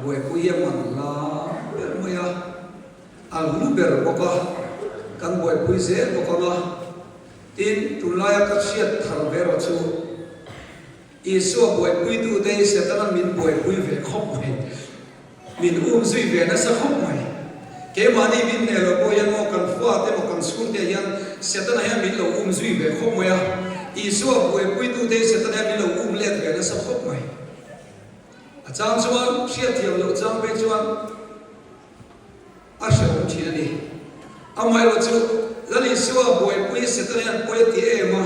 buaipui hi a man hla ber mai a, a hlu ber bawk a, kan buaipui zel bawk ang a. Tin, tunlaia ka hriat thar ve erawh chu Isua buaipuitute hi Setana min buaipui ve khawp mai. Min um zui ve nasa khawp mai. Keimahni min hneh loh pawh hian maw kan fate emaw kan chhungte hian Setana hian min lo um zui ve khawp mai a. Isua buaipuitute hi Setana hian min lo um let ve nasa khawp mai. A chang chuan hriatthiam loh chang phei chuan A hrehawm thin a ni. Amaherawh chu Lal Isua buaipui Setana hian pawi a ti em a,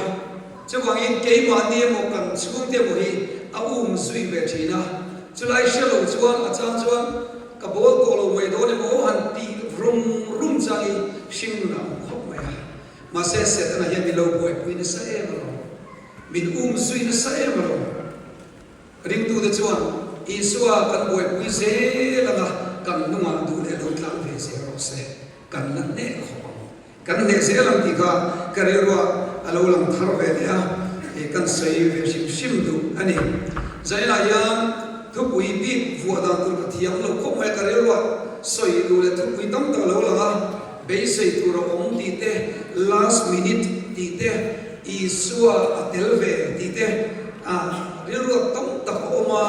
chuvangin keimahni emaw kan chhungte emaw hi a um zui ve thin a. Chulai hre lo chuan a chang chuan ka bawl tawh lo mai dawn emaw han tih rum rum chang hi hring nunah a awm khawp mai a. Mahse Setana hian min lo buaipui nasa em alawm. Min um zui nasa em alawm. Ringtute chuan Isua kan buaipui zel anga kan hnungah duh leh lo tlang ve zel rawh se, kan la hneh khawp ang. Kan hneh zel ang tih kha ka rilruah a lo lang thar ve leh a, kan sawi ve hrim hrim duh a ni. Zainah hian thupui bik vuah dan tur ka thiam lo khawp mai a, ka rilruah sawi duh leh thupui tam tak a lo lang a, beisei tur a awm tih te, last minute tih te, Isua a tel ve tih te a rilruat tam tak a awm a,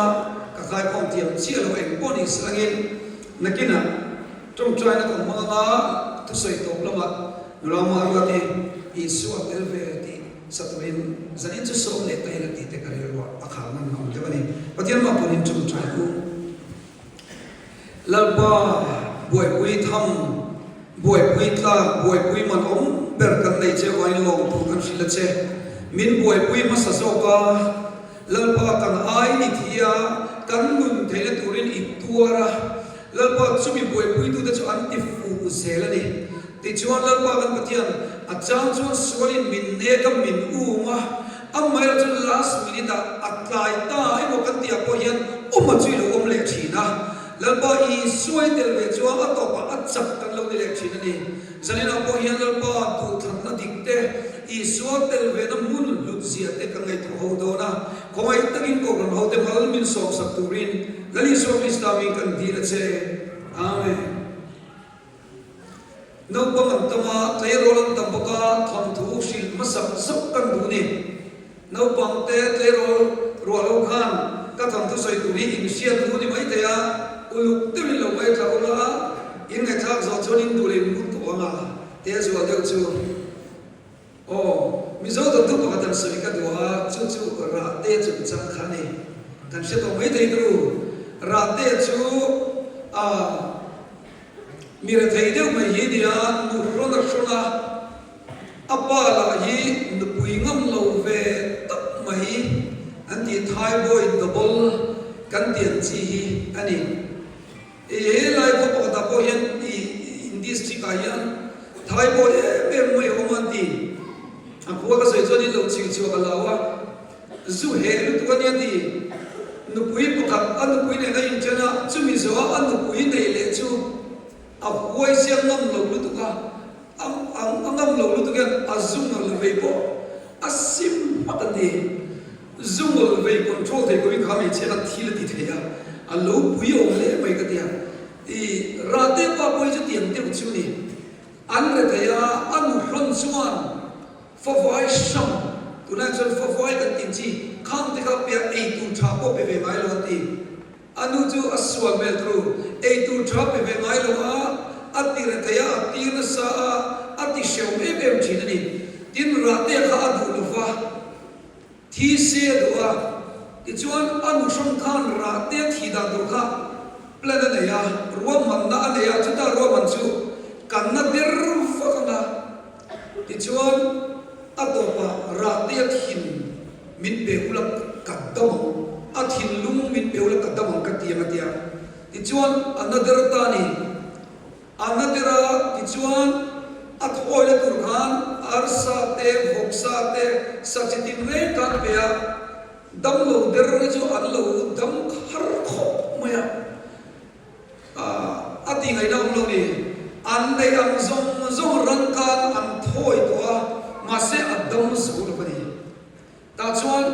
ka khaikhawm thiam chiah lo eng pawh ni silangin nakinah tawngtaina kan hmang anga thusawi tawp lamah nula mah ruat i Isua a tel ve tih sa turin zanin chu sawm leh ta ila tih te ka rilruah a khar ngam ngam deuh a ni. Pathian mah pawhin tawngtai u. Lalpa buaipui tham, buaipui tlak, buaipui man awm ber kan nei che avangin lawmthu kan hrilh a che. Min buaipui hmasa zawk a, Lalpa kan ai ni thi a, kan nun theihna turin i tuar a, Lalpa chumi buaipuitute chu an ti fuh zel a ni. Tichuan Lalpa kan Pathian a chang chuan sualin min nek a, min um a, Amaherawh chu last minute ah a tlai ta emaw kan tih ah pawh hian awm a chu i lo awm leh thin a, Lalpa i suai tel ve chuan a tawpah a chak kan lo ni leh thin a ni. Zanin ah pawh hian Lalpa duhthlanna dik te, Isua tel ve na hmun hlut zia te kan ngaihtuah ho dawn a, khawngaih takin Kohhran ho te mal min sawmsak turin Lal Isua Krista min kan dil a che. Amen. Naupang an tam a, tleirawl an tam bawk a, thawnthu hrilh hmasak zauh kan duh ni. Naupang te tleirawl ruah lo khan ka thawnthu sawi tur hi in hriat duh ni maithei a, uluk deuhin lo ngaithla ula a, in ngaihthlak zawh chuan in duh leh in mut tawh ang a, te zual deuh chu. Aw, Mizo thawnthu pakhat an sawi ka duh a, chu chu Rahte chungchang kha a ni. Kan hre tawh maithei turu, Rahte chu a. Mi rethei deuh mai hi nia nu hrawn a hrawn a, a pa lah hi nupui ngam lo ve tak mai an tih Thaiboy double kan tih ang chi hi a ni. I he lai khaw pakhatah pawh hian i in district ah hian Thaiboy em em mai a awm a an ti. A khua ka sawi chuan in lo chhing chhuak a lau a. Zu heh lutuk a nia ti. Nupui pakhat a nupui nen a inṭhen a, chumi zawha a nupui neih leh chu a huai chiang ngam lo lutuk a, a a ngam lo lutuk hian a zu ngawl vei pawh a sim hmak a ti. Zu ngawl vei control thei turin kha hmeichhia khan thil a ti thei a, a lo pui awm hle mai ka ti a. I Rate pa pawh hi chutiang deuh chu ni. An rethei a, a nuhrawn chuan Favai hrang, tunlai chuan favai kan tih chi, khang te kha piah ei tur tha pawh pe ve ngai lo an ti. A nu chu a sual hmel turu, ei tur tha pe ve ngai lo a, a ti rethei a, a tir nasa a, a ti hrehawm em em thin a ni. Tin, Rahtea kha a duh lo va, thi se a duh a, tichuan a nu hrang khan Rahtea thi dan tur kha plan a nei a, ruahmanna a nei a, chuta ruahman chu kan na der vak ang a, Tichuan, a tawpah Rahtea thin min pe ula ka dam ang, a thinlung min pe ula ka dam ang ka ti ang a ti a. Tichuan, a na der ta a ni. A na der a, tichuan a thawina tur khan arsa te, vawksa te, sa chi tin reng khan pe a, damlo der hi chu an lo dam har khawp mai a. A ti ngaihna awm lo ni. An neih ang zawng zawng ran khan an thawi tawh a, mahse a dam zo lo a ni. Tah chuan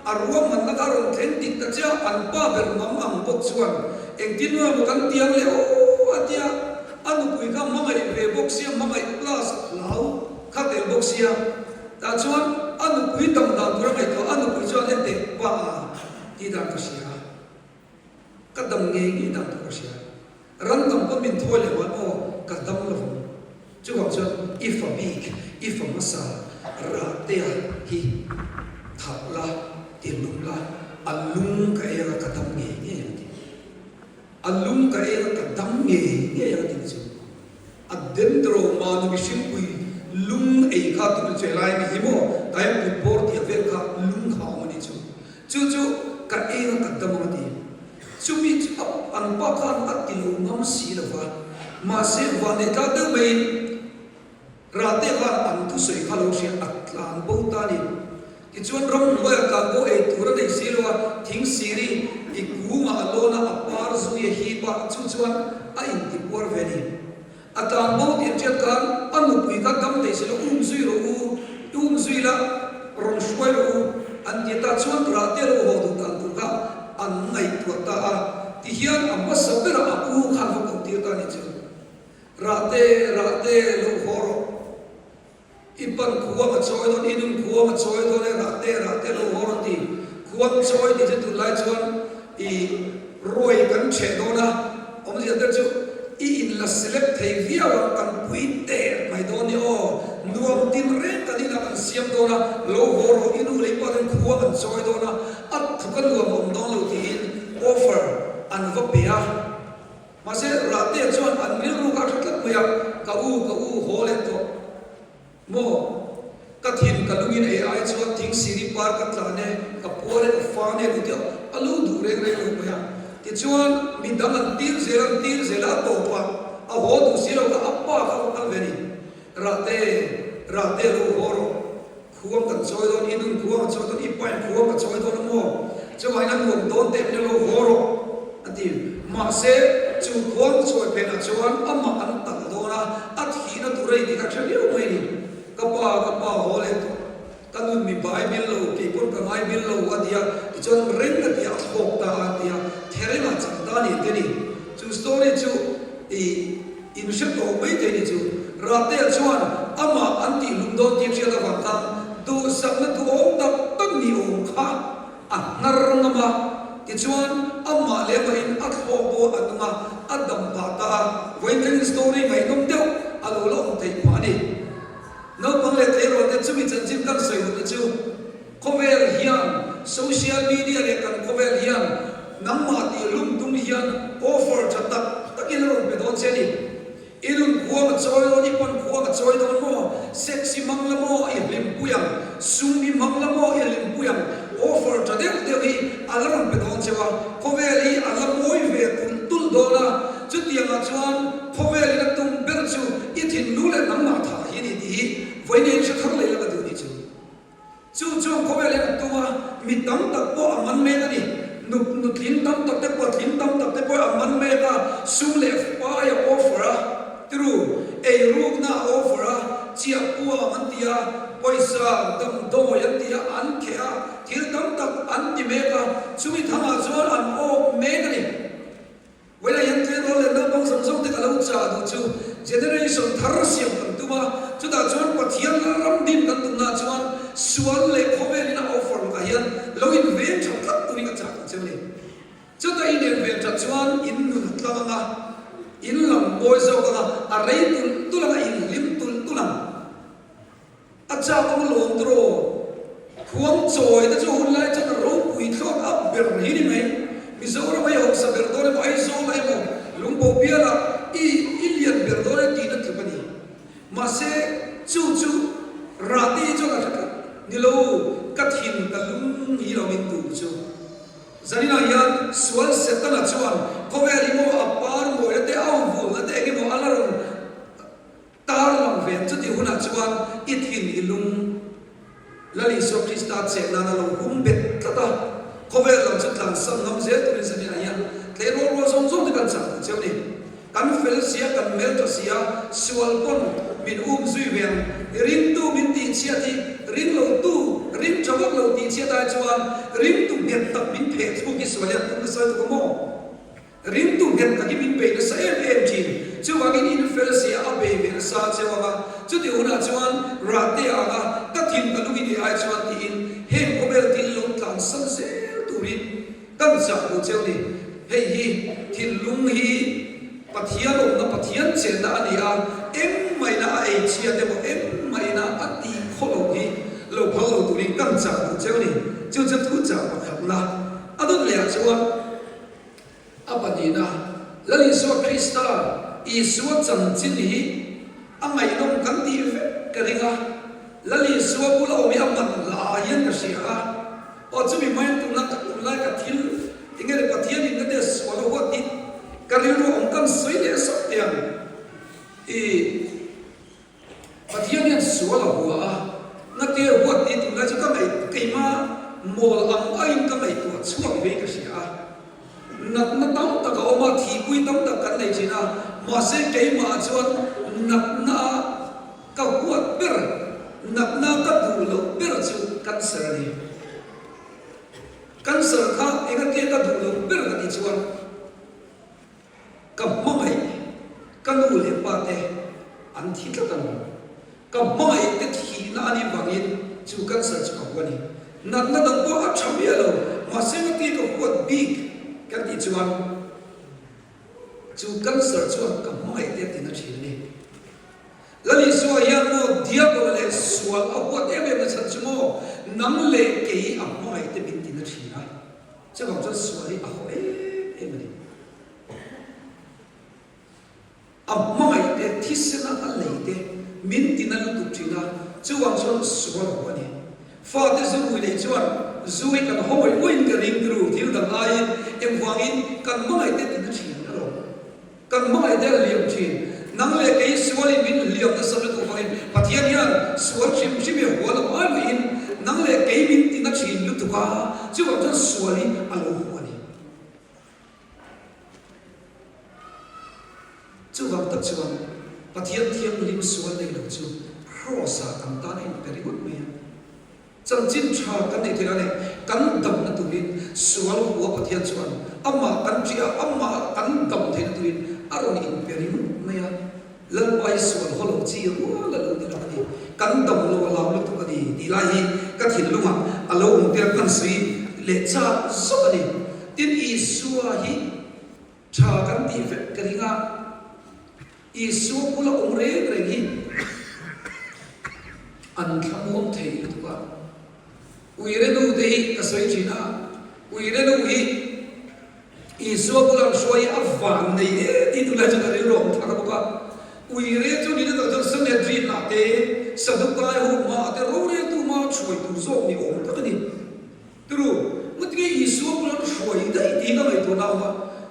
a ruahmanna kha rawn thleng dik ta chiah, an pa ber mang ang bawk chuan. Engtin nge maw kan tiang leh aw a tia, a nupui kha hmangaih ve bawk sia, hmangaih plus hlau kha tel bawk sia. Tah chuan a nupui dam dan tur a ngaihtuah, a nupui chuan enteh pa a tih dan ka hria a, ka dam ngei ngei dan tur ka hria. Ran dang pawn min thawi leh uan aw ka dam lo vang. Chuvang chuan i fa bik, i fa hmasa Rahtea hi thah la, ti lum la, a lung ka eng a ka dam ngei ngei ang ti. A lung ka eng a ka dam ngei ngei ang ti ni chu. A dendro mahni mihringpui lung ei kha tun chu helai a ni hi maw, taia kut bawr tih a vel kha lung kha a awm a ni chu. Chu chu ka eng a ka dam ang a ti. Chumi chu a an pa khan a ti lo ngam si lo va, mahse vanneih tlak deuh maiin Rate khan an thusawi kha lo hria a tlan bo ta a ni. Tichuan ramhnuaiah tlan bo ei tur a nei si lo a, thing siri i kungah a lawn a, a par zui a hip a, chu chuan a intipuar ve a ni. A tlan bo tih an hriat khan a nupui kha dam thei silo um zui rawh u, i um zui la rawn hruai rawh u an ti ta chuan Rahte lo haw duh dan tur kha an ngaihtuah ta a, tihian a hmasa berah a u khan va koh tir ta a nih chu. Rahte, Rahte lo haw rawh. I pan khuang a chawi dawn, i nun khuang a chawi dawn e, Rahte, Rahte lo haw rawh ti. Khuang chawi tih chu tunlai chuan i ruai kan chheh dawn a, awmzia te chu i in la select thei viau ang, kan pui der mai dawn ni aw, nuam tin reng kan inah kan siam dawn a, lo haw rawh, i nu leh i pa ten khuang an chawi dawn a, a tluk a nuam awm dawn lo tiin offer an va pe a. Mahse, Rahtea chuan an rilru kha a hre tlat mai a, Ka u, ka u, haw leh tawh maw? Ka thin ka lungin ei ai chuan thing siri par ka tlan e, ka puar e, ka fan e, lo ti a, a lo duh reng reng lo mai a. Tichuan, mi dang an tir zel an tir zel a, a tawpah a haw duh si lo kha a pa kha a va kal ve a ni. Rahte, Rahte lo haw rawh. Khuang kan chawi dawn, i nun khuang a chawi dawn, i pain khuang a chawi dawn a maw? Chuvangin a nuam dawn teh min lo haw rawh, a ti. Mahse, chu khuang chawi phenah chuan amah an talh dawn a, a thihna tur a ni tih kha hre viau mai a ni. Ka pa, ka pa haw leh tawh, ka nun mi bai bil lo, kei pawn ka ngai bil lo, a ti a. Tichuan reng a ti a, a thlawk ta a ti a, therengah chang ta a ni te ni. Chu story chu i. In hre tawh mai thei ni chu. Rahtea chuan amah an tih hlum dawn tih hriat avang khan duhsakna duhawm tak tak ni awm kha a hnar ngam a. Tichuan amah leh amahin a thlawk pawh a nung a, a dam phah ta a. Vawiin thlengin story ngaihnawm deuh a lo la awm theih phah a ni. Naupang leh tleirawl te chumi chanchin kan sawi hutna chu khawvel hian social media leh kan khawvel hian nangmah tih hlum tum hian offer tha tak takin a rawn pe dawn che a ni. I nun khuang a chawi dawn, i pan khuang a chawi dawn maw? Sex i hmang la maw i hlimpui ang, sum i hmang la maw i hlimpui ang, offer tha deuh deuh hi a la rawn pe dawn che a, khawvel hi a la mawi ve tulh tulh dawn a, chutiangah chuan khawvelin a tum ber chu i thinlung leh nangmah thah hi a ni tih hi vawiin in hre thar leh la ka duh ni chu. Chu chuan khawvel hian a tum a, mi tam tak pawh a man mek a ni. Nu nutling tam tak te patling tam tak te pawh a man mek a, sum leh pai a offer a, tiru, eirukna a offer a, chiahpuam an ti a, pawisa damdawi an ti a, an kheh a, thil tam tak an ti mek a, chumi thangah chuan an awk mek a ni. Vawilah hian tleirawl leh naupang zawng zawng te ka lo chah duh chu generation thar siam kan tum a, chutah chuan Pathian ram din kan tumnaah chuan sual leh khawvelin a offer lakah hian lo inven tha tlat turin ka chah duh cheu a ni. Chutah in inven that chuan in nun a tlang ang a, in lam mawi zawk ang a, a rei tulh tulh ang a, in hlim tulh tulh ang. A chak awm lawm tur aw. Khuang chawi te chu hun lai chuan ropui thlawt up ber hi ni mai. Mizoram a i hausa ber dawn emaw Aizawl ah emaw Lungbo bial ah i i lian ber dawn e tihna tluk a ni. Mahse chu chu Rati hi chuan a hre tlat ni lo ka thin ka lung hi lo min tur chu. Zaninah hian sual Setana chuan khawvel hi maw a par mawina te a awmvulna te engemaw a la rawn Tar lang ve ang chutih hunah chuan i thin i lung Lal Isua Krista cheh nana lo hum bet tlat a, khawvel lam chu tlansan ngam zel turin zaninah hian tleirawl rual zawng zawng te kan chah duh cheu a ni. Kan fel sia, kan mel tha sia, sual pawn min um zui ve ang. Ringtu min tihchhiat hi ringlotu, ring tha vak lo tihchhiat ai chuan ringtu nghet tak min pheh thluk hi sual hian tum nasa lutuk a maw? Ringtu nghet takin min bei nasa em em thin. Chuvangin in fel sia a bei ve nasa cheu ang a, chutih hunah chuan rahte a ang a, ka thin ka lung i nei ai chuan tiin heng khawvel thil lo tlansan zel turin kan chah duh cheu ni. Hei hi thinlung hi Pathian awmna Pathian chenna a ni a, engmahina a ei chhiat emaw engmahina a tih khawlo hi lo phal lo turin kan chah duh cheu ni. Chu chu thu chah pakhatna a dawt lehah chuan, A pahnihna, Lal Isua Krista, Isua chanchin hi a ngaihnawm kan tih vek ka ring a. Lal Isua bula awm hi a man hla hian ka hria a. Aw chumi hmain tuna ka tunlai ka thil enge le Pathian in nate sual a huat tih ka rilru awm kan sawi leh sawt teh ang. I. Pathian hian sual a hua a, ngate huat tih tunlai chu ka ngaih keima mawl ang aiin ka ngaihtuah chhuak vei ka hria a. Natna tam tak a awm a, thihpui tam tak kan nei thin a, mahse keimah chuan natna ka huat ber, natna ka duh loh ber chu cancer a ni. Cancer kha engatia ka duh loh ber ka tih chuan, Ka hmangaih ka nu leh pa te an thi tlat ang. Ka hmangaih te thihna a nih vangin chu cancer chu ka hua a ni. Natna dang pawh a tha miah lo, mahse ngati ka huat bik kan tih chuan chu cancer chuan ka hmangaih te a tina thin a ni. Lal Isua hian maw diabol leh sual a huat em em na chhan chu maw nang leh kei a hmangaih te min tina thin a. Chuvang chuan sual hi a haw em em a ni. A hmangaih te, thisena a lei te min tina lutuk thin a, chuvang chuan sual a haw a ni. Fate zu rui nei chuan zu hi kan haw ngawih ngawih in ka ring turu thil dang aiin engvangin kan hmangaih te tina thin alawm. Kan hmangaih te a hliam thin. Nang leh kei sualin min hliam nasa lutuk vangin Pathian hian sual hrim hrim hi a hual ang ai maiin nang leh kei min tina thin lutuk a, chuvang chuan sual hi a lo hua a ni. Chuvang tak chuan Pathian thianghlim sual nei lo chu Kraws-ah kan tan a inpe ringawt mai a. Chanchin tha kan neih theih a ni. Kan damna turin sual hua Pathian chuan amah kan ṭih a, amah kan dam theihna turin a rawn inpe ringawt mai a. Lalpa hi sual haw lo chi rual a lo ni lo a ni. Kan dam lo a lau lutuk a ni tih lai hi ka thinlungah a lo awm tir kan sawi leh chak zawk a ni. Tin, Isua hi tha kan tih vek ka ring a. Isua bula awm reng reng hi an thlamuam thei lutuk a. Uire nu te hi ka sawi thin a, uire nu hi Isua bula an hruai hi a van nei e tih tunlai chuan ka rilru a awm thar bawk a. Uire chu nihna tak chuan Sanhedrin ah te, Sadukai ho hmaah te roreltu hmaa hruai tur zawk ni awm tak a ni. Turu, Ngawtinge Isua bula an hruai daih tih ka ngaihtuahna a awm a,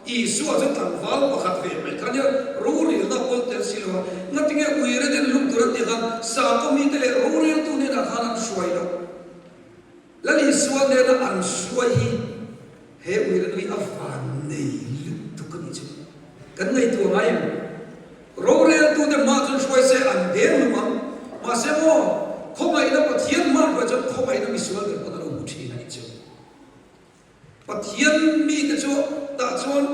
Isua chu tlangval pakhat ve mai kha nia, rorelna a kawl tel si lo a, ngatinge uire ten lum tur an tih khan sakhaw mite leh roreltu hnenah khan an hruai loh. Lal Isua nena an hruai hi he uire nui a van nei lutuk a nih chu. Kan ngaihtuah ngai em? Roreltute hma chuan hruai se an deng hlum ang. Mahse maw, khawngaihna Pathian hma hruai chuan khawngaihna misual ber pawn a lo hmu thin a nih chu. Pathian mite chu tah chuan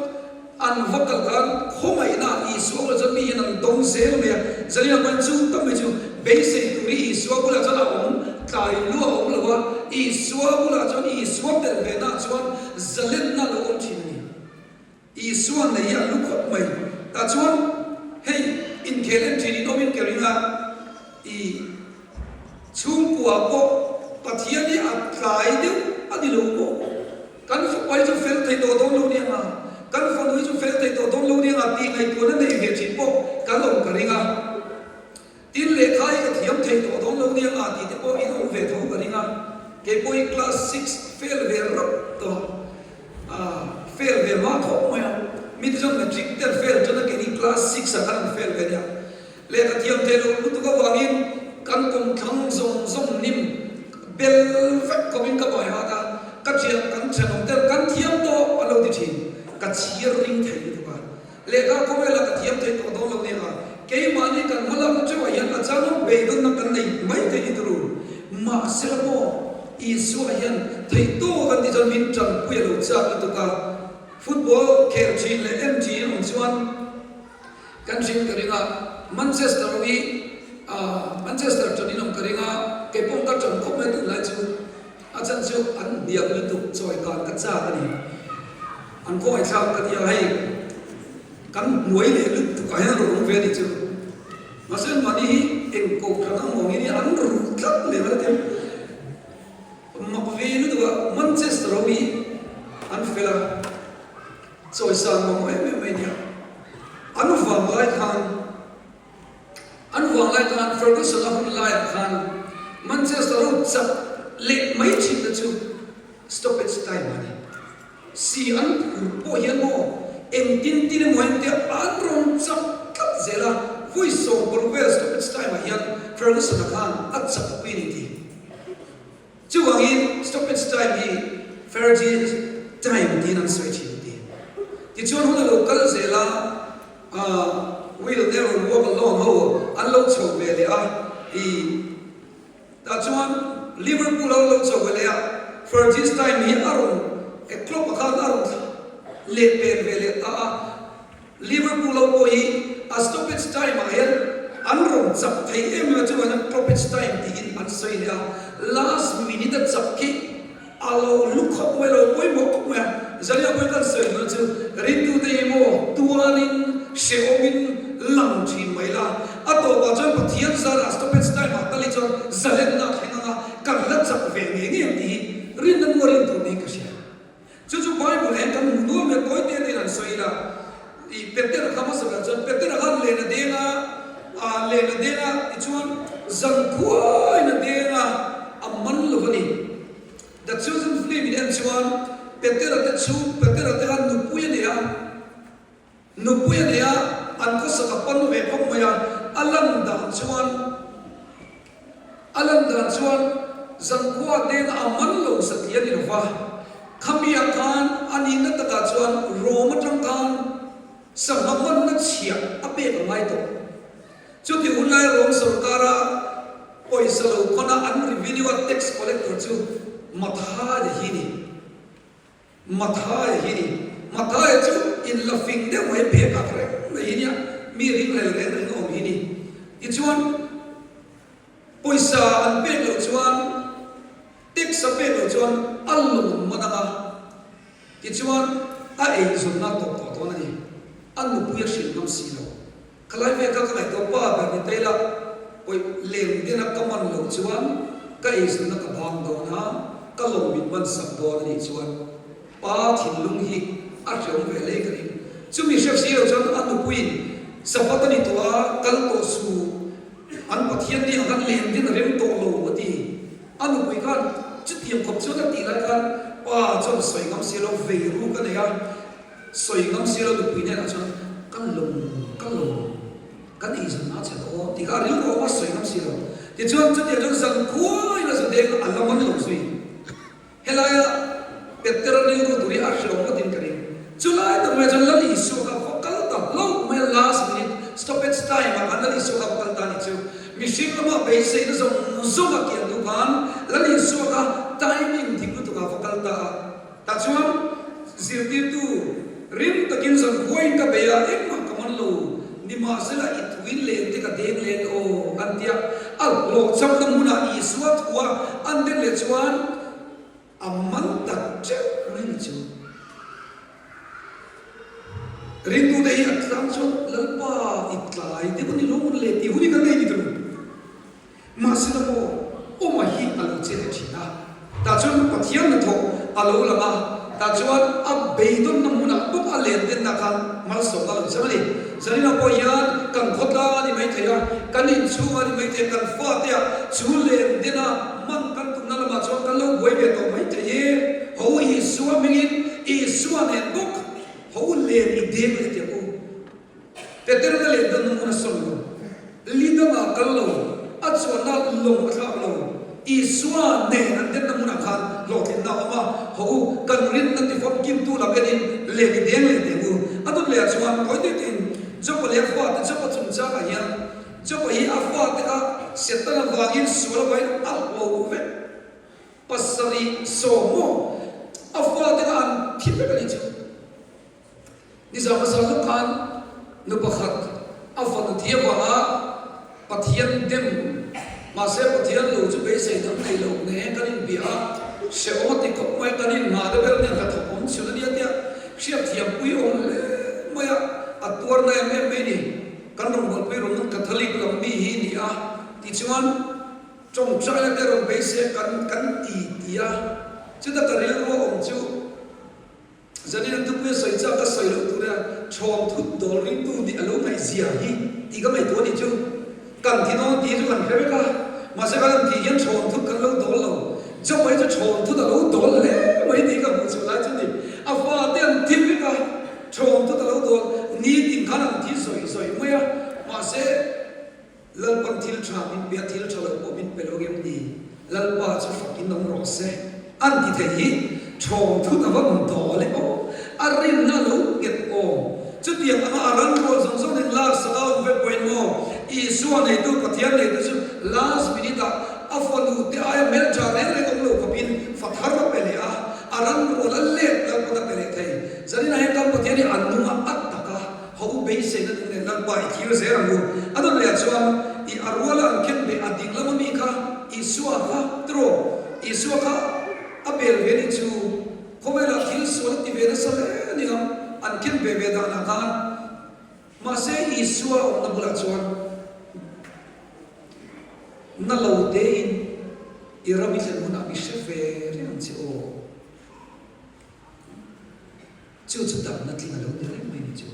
an va kal khan khawngaihna Isua bulah chuan mi hian an dawng zel mai a. Zalina pawn chu tak mai chu beisei tur hi Isua bulah chuan a awm tlai luah a awm lo a, Isua bulah chuan Isua tel ve naah chuan zalenna a lo awm thin a ni. Isua nei hi a lu khawp mai. Tah chuan hei inkhel en thin in awmin ka ring a, i chhungkua pawh Pathian hi a tlai deuh a ni lo maw? Kan fapa hi chu fel thei tawh dawn lo nia nga, kan fanu hi chu fel thei tawh dawn lo nia nga tih ngaihtuahna nei ve thin pawh kan awm ka ring a. Tin, lehkha hi ka thiam thei tawh dawn lo nia nga tih te pawh in awm ve tho ka ring a, kei pawh hi class six fail ve rap tawh a, fail ve hma khawp mai a, mite chuan matric te an fail tan a, keini class six ah khan an fail ve nia. Lehkha thiam thei loh lutuk avangin kan kawmthlang zawng zawng hnim bel vek khawpin ka bai hat a, ka thian kan thenawm te kan thiam tawh an lo ti thin, ka chhiar ring thei lutuk a. Lehkha khawvela ka thiam thei tawh dawn lo nia, keimahni kan hma lakna theuhah hian a changawm beidawnna kan nei mai thei ni turu. Mahsela maw, Isua hian theihtawk an tih chuan min tanpui a lo chak lutuk a. Football khel thin leh en thin awm chuan kan hrin ka ring a, Manchester hi Manchester ṭan in awm ka ring a, kei pawh ka ṭan khawp mai tunlai chu a chan chu an hniam lutuk chawi dan ka chak a ni. An khawngaihthlak ka ti a, hei kan hnuai leh lutuk ah hian rawn awm ve a ni chu. Mahse mahni hi eng kohhran ang awngin hi an ruh tlat leh mai a ti. Mak ve lutuk a, Manchester ho hi an fel a, chawisan mamawh em em mai nia. An vang lai khan, an vang lai khan Ferguson a hun laiah khan Manchester ho chak leh mai thin te chu stoppage time a ni. Si an phur pawh hian maw engtin tin emaw entia an rawn chak tlat zel a, vawi 16 vel stoppage time ah hian Ferguson a khan a chak pui a ni ti. Chuvangin stoppage time hi Fergie time tiin an sawi thin ti. Tichuan hun a lo kal zel a, Will Never Walk Alone ho an lo chho ve leh a, i tah chuan Liverpool ho lo chho ve leh a, Fergie's time hi a rawn Klopp a khan a rawn leh pek ve leh ta a. Liverpool ho pawh hi a stoppage time ah hian an rawn chak thei em em a, chuvang hian stoppage time tiin an sawi leh a, last minute a chak khi a lo hlu khawp mai, a lo pawimawh khawp mai a, Zania pawhin kan sawi duhna chu ringtute hi maw tuanin hrehawmin lang thin mai la, a tawpah chuan Pathian zarah stoppage time ah tal hi chuan zalenna a thleng ang a, kan la chak ve ngei ngei ang tih hi rinna mua rin tur niin ka hria. Chu chu Bible hian kan hmu nuam leh tawi te tein an sawi ila, i Petera kha hmasa ber chuan Petera khan len a deng a, ah len a deng a tichuan zan khuaiin a deng a, a man lo a ni. The Chosen film in en chuan Petera te chu Petera te khan nupui a nei a, Nupui a nei a, an khawsak a pan ve khawp mai a, a lan dan chuan a lan dan chuan zankhua denga a man lo satli a ni lo va, khamiah khan a nihna takah chuan Rom atang khan sangha manna chhiah a pek a ngai tawh. Chuti hun lai Rom sorkara pawisa lo khawna an revenue a tax collector chu Mathaia hi ni. Mathaia hi ni. Mathaia chu in la fing deuh mai phek ak reng mai hi nia, mi ring rel reng reng a awm hi ni. Tichuan, pawisa an pek loh chuan, tax a pek loh chuan a lawm man ang a, tichuan a eizawnna a tawp tawh dawn a ni. A nupui a hrilh ngam si lo. Khalai vel kha ka ngaihtuah pa ber ni taila pawi leng dena ka man loh chuan ka eizawnna ka bang dawn a, ka lawm min man sak dawn a nih chuan pa thinlung hi a hreawm ve hle ka ring. Chumi hrep si lo chuan a nupuiin Sabbath a ni tawh a, kal tawh suh, an Pathian ni ang khan leng den a rem tawh lo a ti. A nupui khan chutiang khawp chuan a tih lai khan pa chuan sawi ngam si lo vei ruk a nei a. Sawi ngam si lo nupui hnenah chuan ka lawm ka lawm kan eizawn a chhe tawh aw tih kha a rilru awm a sawi ngam si lo. Tichuan chutiang chuan zan khuaiin a zudeng a la man lo zui. Helaia Petera rilru tur hi a hre awm ngawtin ka ring. Chulai tak mai chuan Lal Isua kha va kal ta hlauh mai a, last minute stoppage time ah khan Lal Isua kha va kal ta a nih chu. Mihring lama beiseina zawng zawng a kian duh khan Lal Isua kha timing dik lutuk ah va kal ta a. Tah chuan zirtirtu rim takin zan khuaiin ka bei a, engmah ka man lo, nimahsela i tuin leng te ka deng leng aw, an ti a. A hlawhchhamna hmunah Isua thua an den leh chuan a man tak teuh mai ni chu. Ringtute hi a tlang chuan Lalpa i tlai deuh a ni lo mawn le tih hun hi kan nei ni tur. Mahsela maw, Awma hi a lo che leh thin a, tah chuan Pathian hnathawh a lo lang a, tah chuan a beidawnna hmunah bawk a len denna khan malsawmna a lo chang a ni. Zanina pawh hian kan khawtlang a ni maithei a, kan inchhung a ni maithei a, kan fatea chu len dena man kan tumna lamah chuan kan lo buai ve tawh maithei e. Ho Isua hmingin Isua nen bawk ho len i deng leh teh u. Peterna leh Danung a sawi lo. Lidanga kal lo, a chuanna lawng a thlak lo. Isua nen an denna hmunah khan hlawhtlinna a awm a, Haw u, kan rinna tifamkimtu lam enin leh i deng leh teh u. A dawt lehah chuan tawi tui tuiin Jopa leh a fate Jopa chungchangah hian Jopa hi a fate kha Setana vangin sual avangin a hlauh vek. 7 maw? A fate kha an thi vek a nih chu. Nizan hmasa lawk khan nu pakhat a fanu thi avanga Pathian dem mahse Pathian lo chu beisei dang nei lo nge kan inbia a, hrehawm a ti khawp mai kan inngah na ber nen ka thawk awm chhun a nia tia hriatthiam pui awm hle mai a, a tuar na em em mai ni. Kan rawngbawlpui Roman Catholic lam mi hi ni a, tichuan tawngtaina te rawn beisei a kan kan ti ti a, chuta ka rilru a awm chu Zanin an thupui a sawi chak a sawi loh tur a chhawm thut dawl ringtu nih a lo ngaihzia hi tih ka ngaihtuah a nih chu. Kan thi dawn tih chu kan hre vek a, mahse kan han tih hian chhawm thut kan lo dawl lo. Job hi chu chhawm thut a lo dawl hle mai tih ka hmuh chhuah lai chu ni. A fate an thi vek a, chhawm thut a lo dawl nitin khan an thi sawi sawi mai a, mahse Lalpan thil tha min pe a, thil tha lo pawh min pe lo em ni? Lalpa chu fakin awm rawh se. An ti thei hi thawm thut a va awm dawl e aw. A rinna a lo nghet awm. Chutiang anga a ran rual zawng zawng nen lak sak a awm vek pawhin maw Isua neitu Pathian neitu chu last minute ah a fanu te aia hmeltha reng reng awm lo khawpin fa thar a pe leh a, a ran rual a let Lalpan a pe leh thei. Zaninah hian kan Pathian hi a nung a at tak a. Ho u beiseina duh nen Lalpa i thlir zel ang u. A dawn leh ah chuan i a ruala an khen beh a ding lam ami kha Isua kha tiraw? Isua kha a bel ve nih chu khawvelah thil sual a ti ve nasa hle a ni ang an khen ve ve danah khan. Mahse Isua awmna bulah chuan na lo tein i ram i thlen hunah mi hre ve reng ang che aw. Chu chu damna tling a lo ni reng mai ni chu.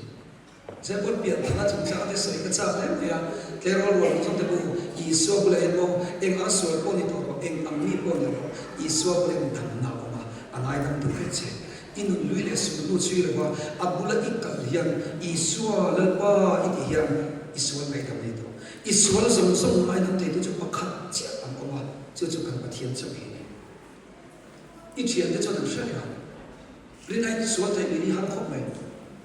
Zepawt pian thana chungchang te sawi ka chak reng mai a, tleirawl rual zawng te bu Isua bulah hian maw eng ang sual pawh ni tawh rawh, eng ang mi pawh ni rawh, Isua bulah hian damna a awm a, a ngaidam duh vek che. I nun lui leh sul hnu chhui lova a bula i kal hian Isua Lalpa i tih hian i sual ngaihdam nei tawh. I sual zawng zawng ngaidam theitu chu pakhat chiah an awm a, chu chu kan Pathian chauh hi a ni. I thiante chuan an hre reng ang. Rinai sual theih min hi har khawp mai.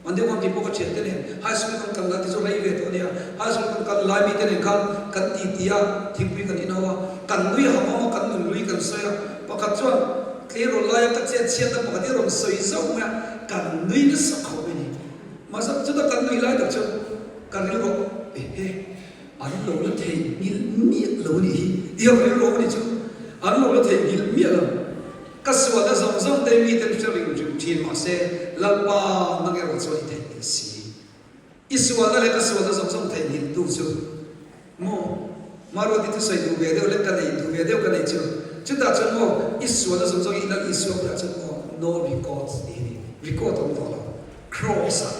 An deuh ang tih pawh ka thiante nen high school kan kal lai te chu rei ve tawh a nia. High school kan kal lai mite nen khan kan ti ti a, thingpui kan inho a, kan nui ham ham a, kan nun lui kan sawi a. Pakhat chuan tleirawl laia ka chet chhiatna pakhat hi a rawn sawi zauh mai a, kan nui nasa khawp mai a ni. Mahse chuta kan nui lai tak chuan ka rilru a, ehe. An lo la theihnghilh miah lo a nih hi tih a rilru a nih chu. An lo la theihnghilh miah lo. Ka sualna zawng zawng te miten hre ring ring thin mahse Lalpa nang erawh chuan i theihnghilh si. I sualna leh ka sualna zawng zawng theihnghilh tu chu maw Maruati thusawi duh ve deuh leh ka nei duh ve deuh ka nei chu. Chutah chuan maw i sualna zawng zawng i Lal Isua bulah chuan maw no records tih hi a ni. Record awm tawh lo. Cross ah.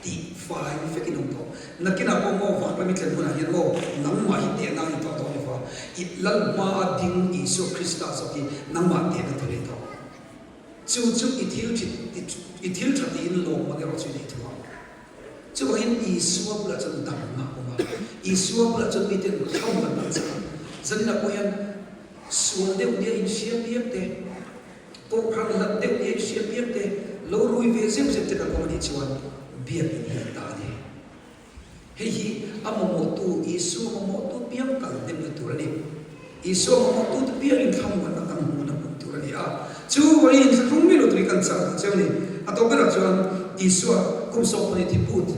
Tih fai vekin awm tawh. Nakinah pawh maw vanram i thlen hunah hian maw nangmah hi tehna a ni tawh dawn lova, i lal hmaa ding Isua Krista zawk hi nangmah tehna tur a ni tawh. Chu chu i thil i thil tha tiin lawmman erawh chu i nei thung ang. Chuvangin Isua bulah chuan damna a awm a, Isua bulah chuan miten thlawm an an chak a. Zaninah pawh hian sual deuh nia inhria piang te, Kohhran hlat deuh nia inhria piang te lo rui ve zeuh zeuh te kan awm a nih chuan biakinn hi an ta a ni. Hei hi a mamawhtu, Isua mamawhtu piang kal hnemna tur a ni. Isua mamawhtu te piangin thlamuanna kan hmuhna hmun tur a ni a. Chu vawiin thlahrung mi lutuk hi kan chak duh cheu a ni. A tawp berah chuan Isua kum 12 thi put,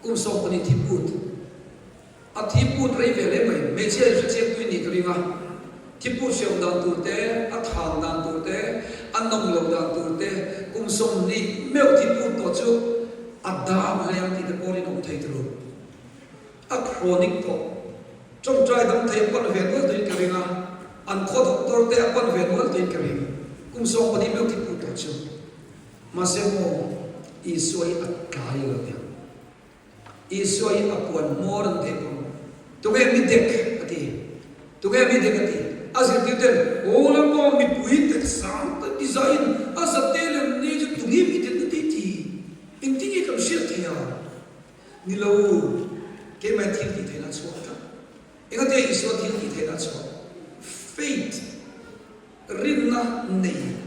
kum 12 thi put, A thi put rei ve hle mai. Hmeichhia in hrechiang tui nih ka ring a. Thi put hriam dan tur te, a than dan tur te, a nawm lo dan tur te, kum 20 meuh thi put tawh chu a dam hle ang tih te pawh rinawm thei turu. A chronic tawh. Tawngtai dam thei a pan ve nual tuin ka ring a. An khaw doctor te a pan ve nual tuin ka ring. Kum 14 meuh thi put tawh chu. Mahse maw Isua hi a tlai lo nia. Isua hi a puan hmawr an teh pawh Tunge mi dek? a ti. Tunge mi dek? a ti. A zirtir ten, Aw Lalpa, mipui tek sang tak ti zaiin a za te lem ni chu tunge mi dek na tih ti? Engtin nge kan hriat thei a? Ni lo, keimah thil tih theihna chhuak tlat. Engatia Isua thil tih theihna chhuak? Faith, rinna nei,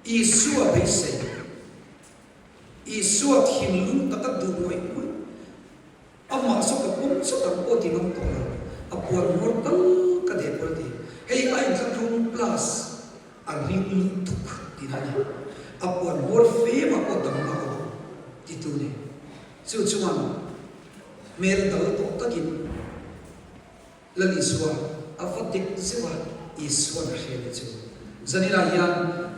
Isua beisei. Isua thinlung taka duh ngawih ngawih, amah saw ka pawm chawt ang pawh ti ngam tawh lo, a puan ngawr tal ka deh pawh a ti. Hei a inthlahrung plus a ring lutuk tihna a ni. A puan ngawr fe mah pawh danglam a awm. Titu ni. Chu chuan hmel dal tawh takin Lal Isua a va dik zeuh a, Isuan a hria ni chu. Zaninah hian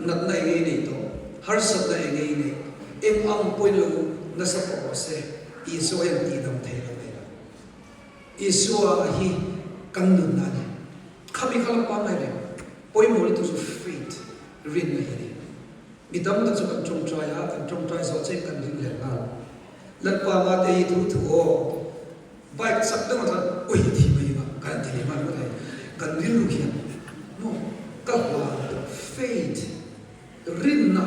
natna eng ei nei tawh, harsatna eng ei nei, eng ang pawhin lo nasa tawh rawh se, Isua hian tihdam thei lo nei lo. Isua hi kan nunna a ni. Khami kha la pangngai reng. Pawimawh lutuk chu faith, rinna hi a ni. Mi tam tak chu kan tawngtai a, kan tawngtai zawh chiah in kan ring leh nghal. Lalpa nga te hi thu thu aw, bike chak deuh atang ui thi mai anga kan ti leh nghal ringawt a ni. Kan rilru hian maw ka hlan tawh faith, rinna,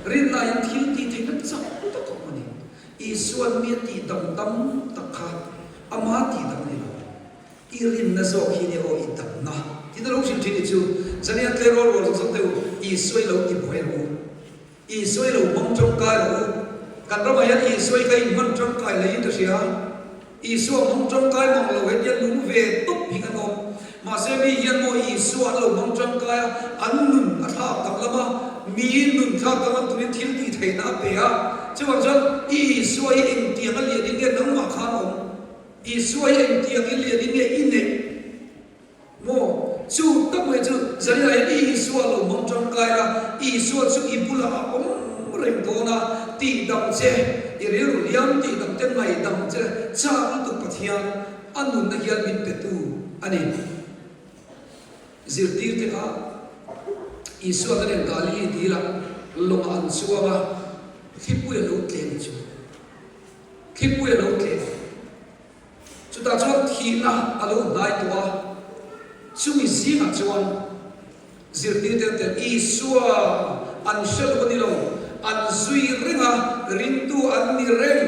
rinna in thil tih theihna chak tak a awm a ni. Isuan mi a tih dam tam tak kha ama tih dam a ni lo. I rinna zawk hi nia aw i damna tin a lo hrilh thin ni chu Zanian tleirawl rual zawng zawng te u Isua i lo ti buai rawh u Isua i lo hmang tangkai rawh u kan ramah hian Isua i ka inhman tangkai lei in ka hria Isua hmang tangkai mang lo hetia nung ve tawp hi kan awm mahse mi hian maw Isua an lo hmang tangkai a an nun a thlak danglam a mi nun thlak danglam turin thil tih theihna a pe a chuvang chuan Isua hi engtiang a lian in nge nangmah khan awm Isua hi engtiang i lian in nge i neih maw? Chu tak mai chu Zaninah hian Isua lo hmang tangkai la, Isua chu i bulah a awm reng dawn a, tihdam che, i rilru hliam tihdam te ngaidam che chak lutuk Pathian a nunna hian min petu a ni. Zirtirte kha Isua te nen Galili dilah lawngah an chuang a, thlipui a lo tlem chu. Thipui a lo tleh. Chutah chuan thihna a lo hnai tawh a, chumi zingah chuan zirtirte an tel. Isua an hre lo a ni lo, an zui reng a, ringtu an ni reng.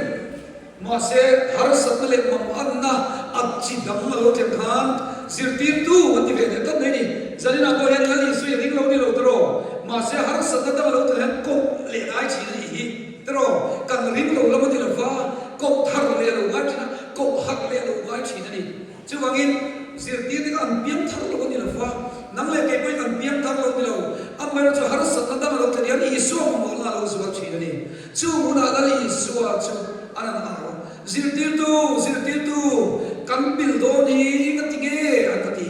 Mahse, harsatna leh manganna a chi dang a lo thlen khan zirtirtu an ti ve leh tlat mai a ni. Zaninah pawh hian Lal Isua i ring lo ni lo tawh, mahse harsatna dang a lo thlen hian koh leh ngai thin a nih hi. Tiraw, kan ring lo lam a ni lova, koh thar leh a lo ngai thin a, koh harh leh a lo ngai thin a ni. Chuvangin, zirtirte kha an piang thar lo a ni lova, nang leh kei pawhin kan piang thar lo a ni lo. Amaherawhchu chu harsatna dang a lo thlen hian Isua mamawhna a lo zual thin a ni. Chu hunah Lal Isua chu an han au a, Zirtirtu, zirtirtu, kan pil dawn hi nga ti nge? an va ti.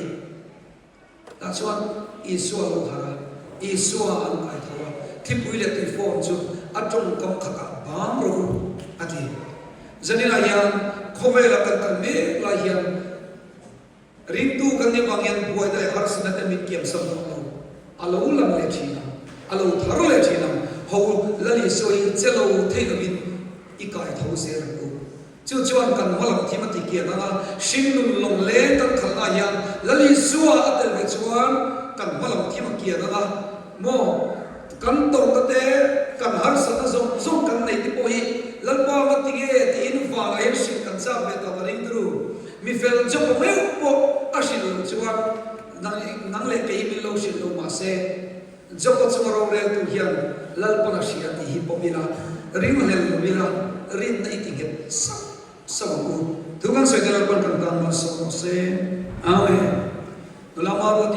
Tah chuan Isua a lo harh a, Isua an kai tho a, Thipui leh tuifawn chu a tawngkam khatah bang rawh u, a ti. Zaninah hian khawvela kan kal mek lai hian ringtu kan nih vang hian buaina leh harsatna te min kiamsam dawn lo. A lo lang leh thin ang, a lo thar leh thin ang. Ho Lal Isua hi che lo thei lovin i kai tho zel ang u. Chu chuan kan hma lam thim a ti kian ang a, hringnun lawng leng kan khalhna hian Lal Isua a tel ve chuan kan hma lam thim a kian ang a, maw kan tawrhna te, kan harsatna zawng zawng kan neih te pawh hi Lalpa nga ti nge tiin vanah hian hrilh kan chak ve tawh ka ring turu. Mi fel Job-a meuh pawh a hrilh loh chuan nang leh kei min lo hrilh lo mahse, Job-a chunga roreltu hian Lalpan a hria tih hi pawm ila, ringhlel lo ila, rinna i ti nghet sauh sauh ang u. Thu kan sawi te Lalpan kan tan malsawm rawh se. Amen. Nula Maruati.